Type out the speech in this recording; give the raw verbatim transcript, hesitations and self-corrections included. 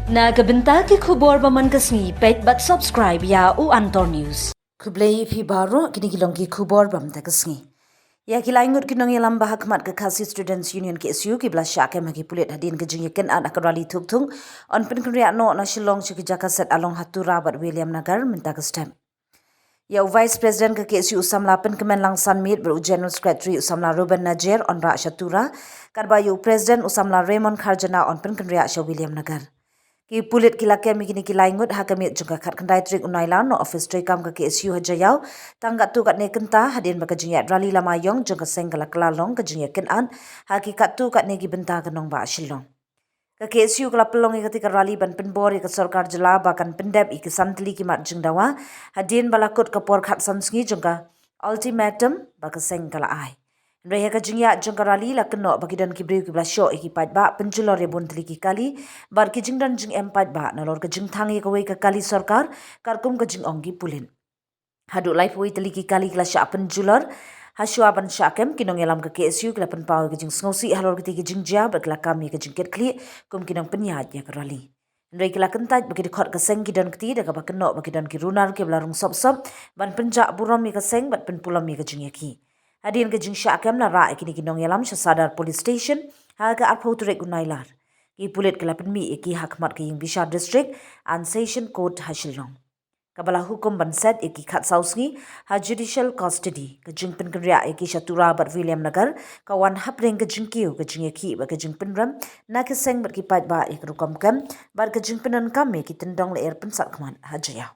Na ka bynta ki khubor ba man ka sngi, peit bad subscribe ïa u Antor News. Khublei phi baroh, kine ki long ki khubor ba man ka sngi. Ïa ki lai ngut ki nongïalam ba ha khmat ka Khasi Students Union, K S U, ki ba la shah kem ha ki pulit hadien ka jingïakynad ha ka rally thuk thung yn pynkynriah noh na Shillong sha ki jaka set along ha Tura bad Williamnagar mynta ka step. Ïa u Vice President ka K S U u samla Pynkmen Langsan Miet bad u General Secretary u samla Reuben Najer yn rah sha Tura, katba ïa u President u samla Raymond Kharjana yn pynkynriah sha Williamnagar. Ki pulit ki la kem ïa kine ki lai ngut ha ka miet jong ka khatkhyndai tarik u Nailar na office treikam ka K S U ha Jaïaw, tang katto katne kynta hadien ba ka jingïaid rally lama ïong jong ka seng ka la kylla long ka jingïakynad ha ki katto katne ki bynta ka nongbah Shillong. Ka K S U ka la pynlong ïa katei ka rally ban pynbor ïa ka sorkar jylla ba kan pyndep ïa ki san tylli ki mat jingdawa hadien ba la kut ka por khatsan sngi jong ka ultimatum ba ka seng ka la ai. Hynrei ha ka jingïaid jong ka rally la kynnoh ba ki don ki briew ki ba la shoh ïa ki paidbah pynjulor ïa bun tylli ki kali bad ki jingdon jingem paidbah nalor ka jingthang ïa kawei ka kali sorkar, katkum ka jingong ki pulit. Haduh laiphew tylli ki kali ki la shah pynjulor. Hashwa ban shah kem, ki nongïalam ka K S U ki la pynpaw ïa ka jingsngewsih halor kitei ki jingjia bad ki la kam ïa ka jingkitkhlieh kum ki nongpynïaid ïa ka rally. Hynrei ki la kyntait ba ki dkhot ka seng ki don kti, da kaba kynnoh ba ki don ki runar ki ba la rung sop sop ban pynjah burom ïa ka seng bad pynpulom ïa ka jingïakhih. Hadien ka jingshah kem la rah ïa kine ki nongïalam sha Sadar Police Station ha ka arphew tarik u Nailar. Ki pulit ki la pynmih ïa ki ha khmat ka ïing bishar district and session court ha Shillong, kaba la hukum ban set ïa ki khatsaw sngi ha judicial custody. Ka jingpynkynriah ïa ki sha Tura bad Williamnagar ka wan hapdeng ka jingkiew ka jingïakhih bad ka jingpynrem na ki seng bad ki paidbah ïa ka rukom kem bad ka jingpyndonkam ïa ki tyndong lyer pynsat khmat ha Jaïaw.